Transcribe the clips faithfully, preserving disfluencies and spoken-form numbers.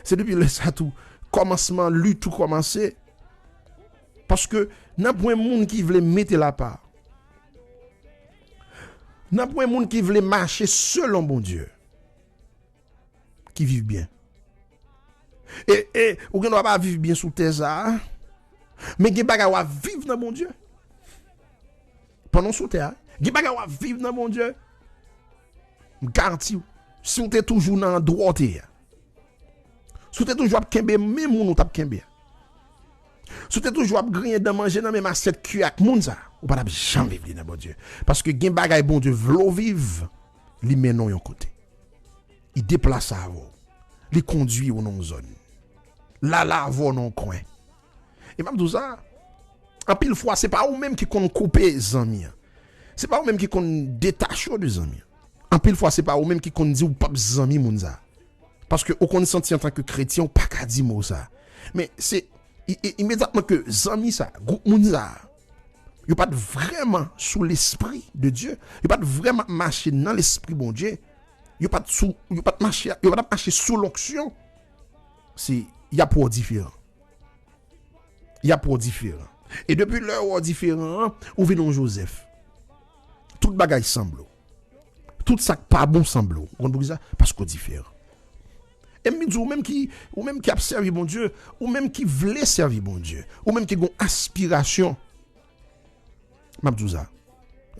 Se depi lè sa tou, kòmansman lit ou kòmanse. Paske nanpwen moun ki vle mete lapa. Nanpwen moun ki vle mache selon Bondye ki viv byen. E, e ou gen dwa pa viv byen sou tè sa a, men gen bagay w ap viv nan Bondye. Pandan w sou tè a, gen bagay w ap viv nan Bondye. M garanti w, si w te toujou nan andwa w te ye a, si w te toujou ap kenbe menm moun ou t ap kenbe a, si w te toujou ap griyen dan manje nan menm asyèt kiyè ak moun sa, ou pa t ap janm viv li nan Bondye. Paske gen bagay Bondye vle w viv, li mennen w yon kote. Li deplase avè w. Li kondui w nan yon zòn. L ale avè w nan yon kwen. E m ap di w sa, anpil fwa, se pa ou menm ki konn koupe zanmi an. Se pa ou menm ki konn detache w de zanmi an. Anpil fwa, se pa ou menm ki konn di w p ap zanmi moun sa. Paske ou konn santi antanke kretyen, ou pa ka di mo sa. Men se i- i- imedyatman ke zanmi sa, gwoup moun sa, yo pa t vrèman sou lespri de Dye, yo pa t vrèman mache nan lespri Bondye, yo pa t sou, yo pa t mache, yo pa t ap mache sou lonksyon, se, y ap wè w diferan. Y ap wè w diferan. E depi lè yo wè w diferan an, ou vin yon Jozèf. Tout bagay sanble w. Tout sa k pa bon sanble w. Ou konn poukisa? Paske w diferan. E m di ou menm ki, ou menm ki ap sèvi Bondye, ou menm ki vle sèvi Bondye, ou menm ki gon aspirasyon, m ap di w sa.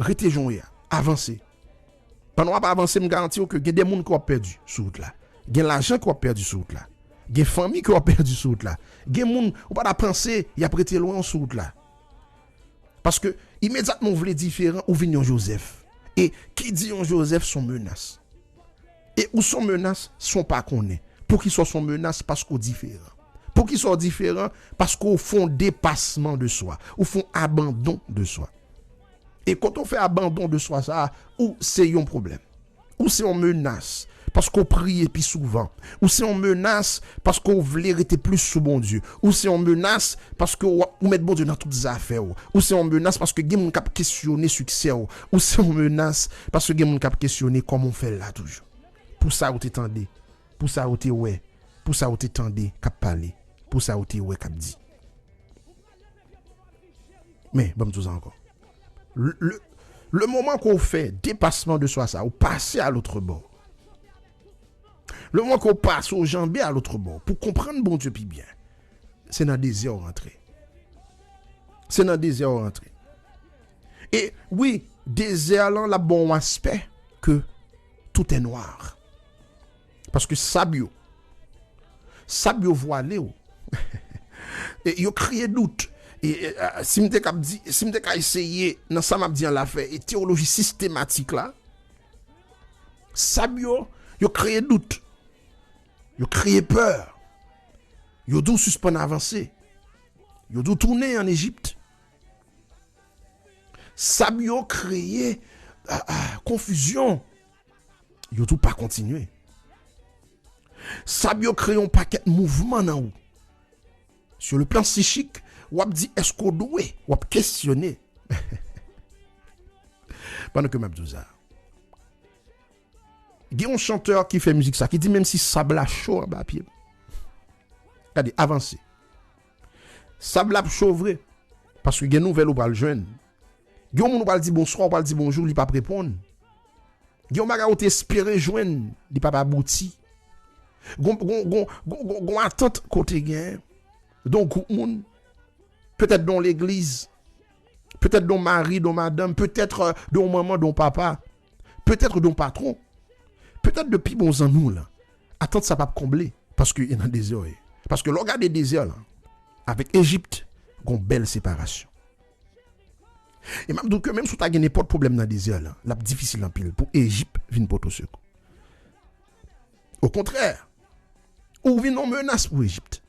Rete jan w ye a. Avanse. Pandan w ap avanse, m garanti w ke gen de moun ke w ap pèdi sou wout la. Gen lajan ke w ap pèdi sou wout la. Gen fanmi ke w ap pèdi sou wout la. Gen moun ou pa ta panse y ap rete lwen w sou wout la. Paske imedyatman w vle diferan, ou vin yon Jozèf. E ki di yon Jozèf se yon menas. E ou se yon menas san w pa konnen. Poukisa w se yon menas? Paske w diferan. Poukisa w diferan? Paske w fè yon depasman de swa. Ou fè yon abandon de swa. E kote w fè abandon de swa sa a, ou se yon pwoblèm. Ou se yon menas paske w priye pi souvan. Ou se yon menas paske w vle rete plis sou Bondye. Ou se yon menas paske w, ou met Bondye nan tout zafè w. Ou se yon menas paske gen moun k ap kesyone siksè w. Ou se yon menas paske gen moun k ap kesyone kòman w fè la toujou. Pou sa ou te tande, pou sa ou te wè, pou sa ou te tande k ap pale, pou sa ou te wè k ap di. Men, ban m di w sa ankò. Le, le, le moman ke w fè depasman de swa sa, ou pase a lòt bò. Le moman ke w pase, w janbe a lòt bò, pou konprann Bondye pi byen, se nan dezè w rantre. Se nan dezè w rantre. E wi, dezè lan, l ap ba w yon aspè ke tout est noir. Paske sab yo, sab yo vwale w. E yo kreye dout. E, e, a, si m te kab di, si m te ka eseye, nan sa m ap di an la, fè e teyoloji sistematik la, sab yo, yo kreye dout. Yo kreye pè. Yo di w sispann avanse. Yo di w tounen ann Ejip. Sab yo kreye, a, a, konfizyon. Yo di w pa kontinye. Sab yo kreye yon pakèt mouvman nan ou. Sur le plan psychique, w ap di, èske w dwe? W ap kesyone. Pandan ke m ap di w sa, gen yon chantè ki fè mizik sa, ki di, menm si sab la cho anba pye m, gade, avanse. Sab la ap cho vre, paske gen nouvèl ou pral jwenn. Gen yon moun ou pral di bonswa, ou pral di bonjou, li p ap reponn. Gen yon bagay ou te espere jwenn, li p ap abouti. Gon, gon, gon, gon, gon, gon atant kote gen, de yon gwoup moun, petèt de yon legliz, petèt de yon mari, de yon madanm, petèt, euh, de yon manman, de yon papa, petèt de yon patwon, petèt de pi bon zanmi w lan. Atant sa p ap konble, paske e nan dezè w ye. Paske lè w gade dezè lan, avèk Ejip, gon bèl separasyon. E m ap di w ke menm si w ta gen nenpòt pwoblèm nan dezè lan, l ap difisil anpil pou Ejip vin pote w sekou. Okontrè, ou vin yon menas pou Ejip.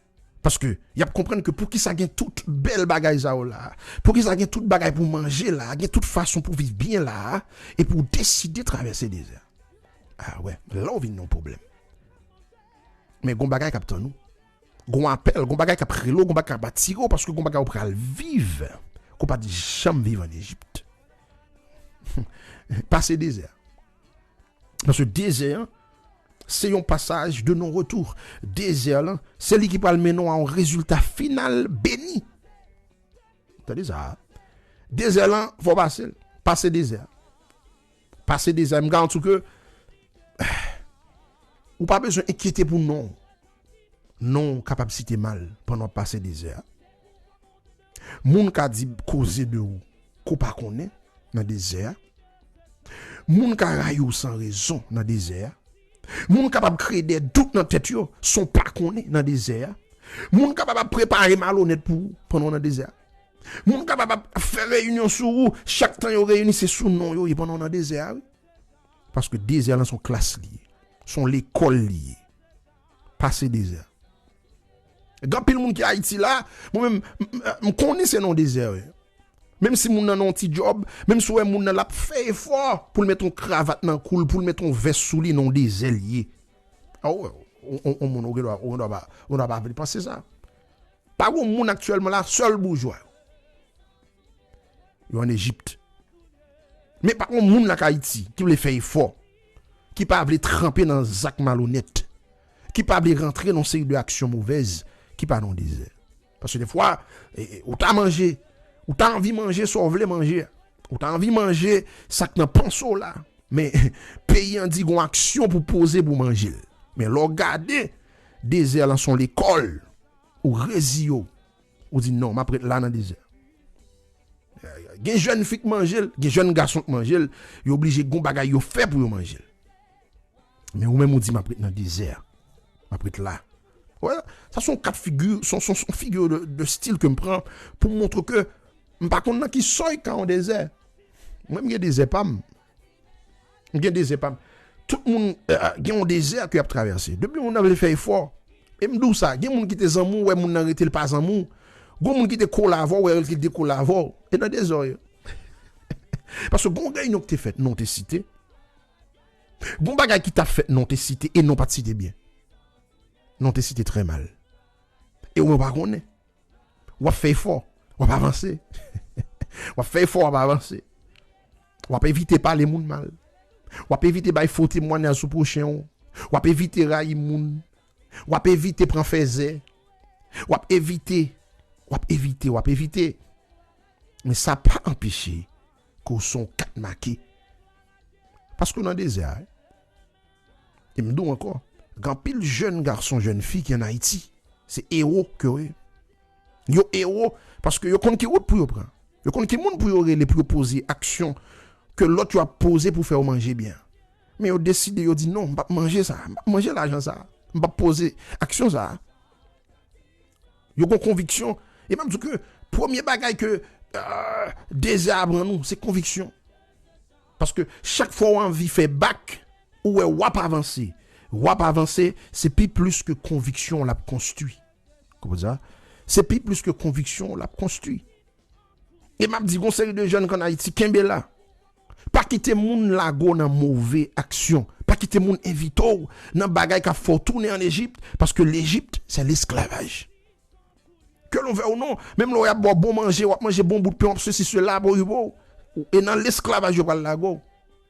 Paske y ap konprann ke poukisa gen tout bèl bagay sa yo la, poukisa gen tout bagay pou manje la, gen tout fason pou viv byen la, epi w deside travèse dezè. A wè, la w vin yon pwoblèm. Men gon bagay k ap tann ou. Gon apèl, gon bagay k ap rele w, gon bagay k ap atire w, paske gon bagay ou pral viv ke w pa t janm viv ann Ejip. Pase dezè a. Paske dezè an, Se yon pasaj de non retou. Dezè lan, se li ki pral mennen w a yon rezilta final beni. Tande sa. Dezè lan, fò w pase l. Pase dezè. Pase dezè. M garanti w ke ou pa bezwen enkyete pou non. Non w kapab site mal pandan w ap pase dezè a. Moun ka di koze de ou ke w pa konnen nan dezè a. Moun ka rayi w san rezon nan dezè a. Moun kapab kreye de dout nan tèt yo san w pa konnen nan dezè a. Moun kapab ap prepare malonèt pou ou pandan w nan dezè a. Moun kapab ap fè reyinyon sou ou, chak tan yo reyini se sou non yo ye pandan w nan dezè a, wi. Paske dezè lan se yon klas li ye. Se yon lekòl li ye. Pase dezè. Gen anpil moun ki Ayiti la, mwen menm, m- m- m konnen se nan yon dezè, wi. Menm si moun nan nan yon ti djòb, menm si w wè moun nan l ap fè efò pou l met yon kravat nan kou l, pou l met yon vès sou li, nan yon dezè l ye. A w wè, yon- yon- yon moun ou gen dwa, ou gen dwa pa, ou gen dwa pa vle panse sa. Pa gen moun aktyèlman la, sèl boujwa yo. Yo ann Ejip. Men pa gen moun nan Ayiti ki vle fè efò, ki pa vle tranpe nan zak malonèt, ki pa vle rantre nan seri de aksyon movèz, ki pa nan dezè. Paske defwa, e, e, ou ta manje, ou ta anvi manje sa w vle manje. Ou ta anvi manje sa k nan panse w la. Men, peyi an di gon aksyon pou poze pou manje l. Men lè w gade, dezè lan se yon lekòl, ou reziye w. Ou di non, m ap ret la nan dezè. Gen jèn fi k manje l, gen jèn gason k manje l, yo oblije gon bagay yo fè pou yo manje l. Men ou menm ou di m ap ret nan dezè a. M ap ret la. Wè, sa se yon kat figi, se yon- se yon- se yon figi de, de stil ke m pran pou m montre ke m pa konn nan ki sòy ka yon dezè. Mwen m gen dezè pa m. M gen dezè pa m. Tout moun euh, gen yon dezè ke y ap travèse. Depi moun nan vle fè efò, e m di w sa, gen moun ki te zanmi w, wè moun nan rete l pa zanmi w. Gon moun ki te kole avè w, wè l ki te kole avè w. E nan dezè w ye. Paske gon reyinyon ki te fèt, non te site. Gon bagay ki t ap fèt, non te site, e non pa t site byen. Non te site trè mal. E ou menm w pa konnen. W ap fè efò, w ap avanse. W ap fè efò, w ap avanse. W ap evite pale moun mal. W ap evite bay fo temwayaj sou pwochen w. W ap evite rayi moun. W ap evite pran fèzè. W ap evite, w ap evite, w ap evite. Men sa pa anpeche ke w se yon kat make. Paske w nan dezè a, wi. E m di w ankò, gen anpil jèn gason, jèn fi ki ann Ayiti, se ewo ke yo ye. Yo ewo paske yo konn ki wout pou yo pran. Yo konn ki moun pou yo rele pou yo poze aksyon ke lòt yo ap poze pou fè yo manje byen. Men yo deside, yo di non, m p ap manje sa, m p ap manje lajan sa, m p ap poze aksyon sa. Yo gon konviksyon. E m ap di w ke premye bagay ke euh, dezè a pran nou, se konviksyon. Paske chak fwa w anvi fè bak, ou wè w ap avanse. W ap avanse, se pi plis ke konviksyon w l ap konstwi. Konprann sa? Se pi plis ke konviksyon w l ap konstwi. E m ap di gon seri de jèn k ann Ayiti, kenbe la. Pa kite moun lage w nan move aksyon. Pa kite moun envite w nan bagay k ap fè w tounen ann Ejip, paske Lejip, se lesklavaj. Ke l ouvè ou non, menm lè y ap ba w bon manje, w ap manje bon bout pen, w ap sesi sela, ap okipe w. E nan lesklavaj yo pral lage w.